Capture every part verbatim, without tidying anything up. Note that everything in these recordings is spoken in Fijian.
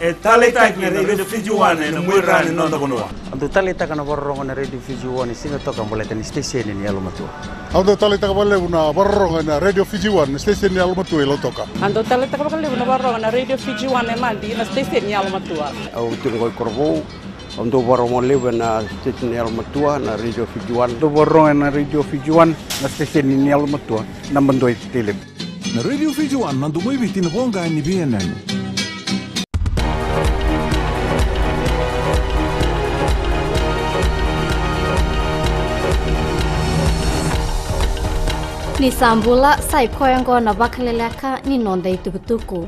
E taleitaki na Radio Fiji One ena muaira ni noda vanua. Au dau taleitaka na vakarorogo na Radio Fiji One e siga toka baleta ni siteseni ni yalomatua. Au dau taleitaka vakalevu na vakarorogo ena Radio Fiji One, na siteseni ni yalomatua i Lautoka. Au dau taleitaka vakalevu na vakarorogo na Radio Fiji One e Nadi, na siteseni ni yalomatua. Au tiko i Korovou. Au dau vakarorogo levu ena siteseni ni yalomatua na Radio Fiji One. Dau vakarorogo ena Radio Fiji One, na siteseni ni yalomatua, naba dua i Tailevu. Na Radio Fiji One, na domo i Viti, na voqa ni veiyanuyanu. Ni sa bula, sa i koya oqo na vakaleleka ni noda itukutuku.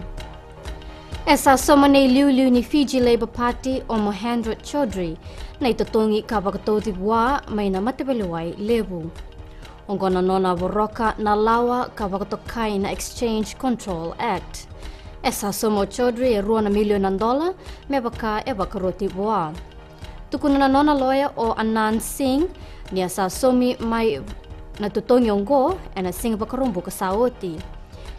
E sa sauma na iliuliu ni Fiji Labour Party o Mohendra Chaudhry na itotogi ka vakatauci vua mai na mataveilewai levu. Oqo na nona voroka na lawa ka vakatokai na Exchange Control Act. E sa sauma o Chaudhry e rua na milioni na dola me vaka e vakaroti vua. Tukuna na nona loya o Anand Singh ni a sa saumi mai na totogi oqo ena Siga Vakaraubuka sa oti.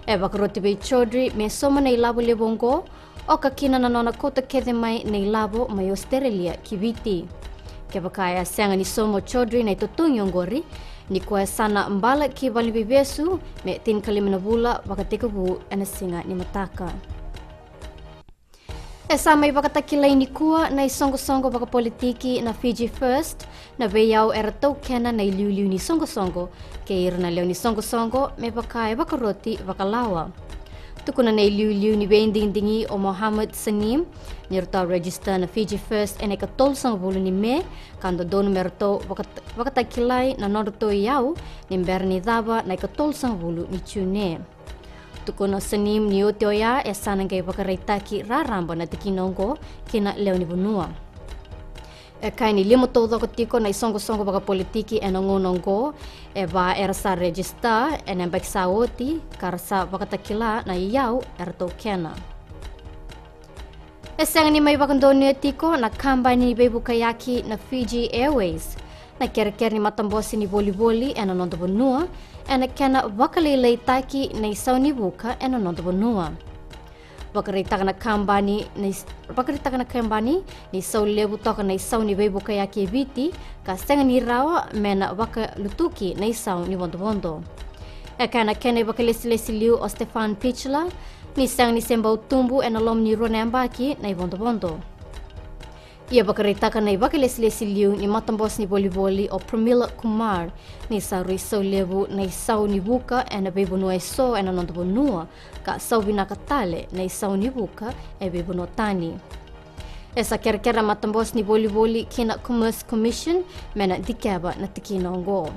E vakaroti vei Chaudhry me sauma na ilavo levu oqo, oka kina na nona kauta kece mai na ilavo mai Ositerelia ki Viti. Kevaka e a sega ni sauma o Chaudhry na itotogi oqori, ni koya sa na bala ki valeniveivesu me tinikalima na vula vakatekivu ena siga ni mataka. E sa mai vakatakilai nikua na isoqosoqo vakapolitiki na Fiji First, na veiyau era taukena na iliuliu ni soqosoqo kei ira na lewe ni soqosoqo me vaka e vakaroti vakalawa. Tukuna na iliuliu ni veidigidigi o Mohammed Saneem ni ratou a register na Fiji First ena ikatolusagavulu ni Me, ka dodonu me ratou vakat-, vakatakilai na nodratou iyau ni bera ni cava na ikatolusagavulu ni June. Tukuna o Saneem ni oti oya e sa na qai vakaraitaki raraba na tikina oqo ki na lewe ni vanua. E kaya ni lima taucoko tiko na isoqosoqo vakapolitiki ena gauna oqo, e va era sa register ena yabaki sa oti, ka ra sa vakatakila na iyau era taukena. E sega ni mai vakadonuya tiko na kabani ni veivukayaki na Fiji Airways na kerekere ni matabose ni volivoli ena noda vanua, ena kena vakalailaitaki na isau ni vuka ena noda vanua. Vakaraitaka na kabani na is-, vakaraitaka na kabani ni sau levu toka na isau ni veivukayaki e Viti, ka sega ni rawa me na vakalutuki na isau ni vodovodo. E kaya na kena ivakalesilesi liu o Stefan Pichler ni sega ni se bau tubu ena loma ni rua na yabaki na ivodovodo. Ia vakaraitaka na ivakalesilesi liu ni matabose ni volivoli o Pramila Kumar ni sa rui sau levu na isau ni vuka ena veivanua eso ena noda vanua, ka sau vinaka tale na isau ni vuka e veivanua tani. E sa kerekere na matabose ni volivoli kei na Commerce Commission me na dikeva na tikina oqo.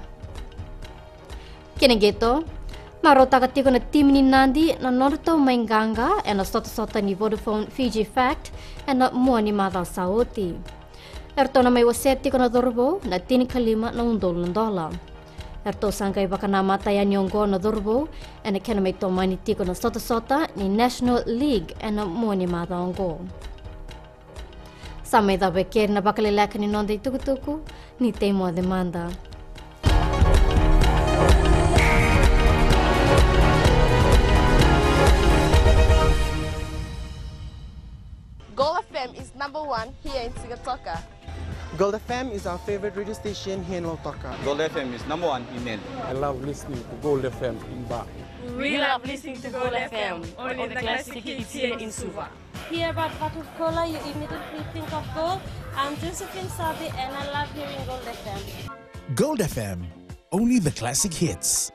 Kei na qito, marautaka tiko na timi ni Nadi na nodratou mai qaqa ena sotasota ni Vodafone Fiji Fact ena mua ni macawa sa oti. Eratou na mai wasea tiko na cauravou na tinikalima na udolu na dola. Eratou sa qai vakanamata yani oqo na cauravou ena kena mai tomani tiko na sotasota ni National League ena mua ni macawa oqo. Sa mai cava e keri na vakaleleka ni noda itukutuku, ni tei moce mada. Gold F M is number one here in Sigatoka. Gold F M is our favorite radio station here in Lautoka. Gold F M is number one in Nadi. I love listening to Gold F M in Ba. We love listening to Gold F M, only the classic hits here in Suva. Here at Vatukoula, you immediately think of gold. I'm Josephine Sabi and I love hearing Gold F M. Gold F M, only the classic hits.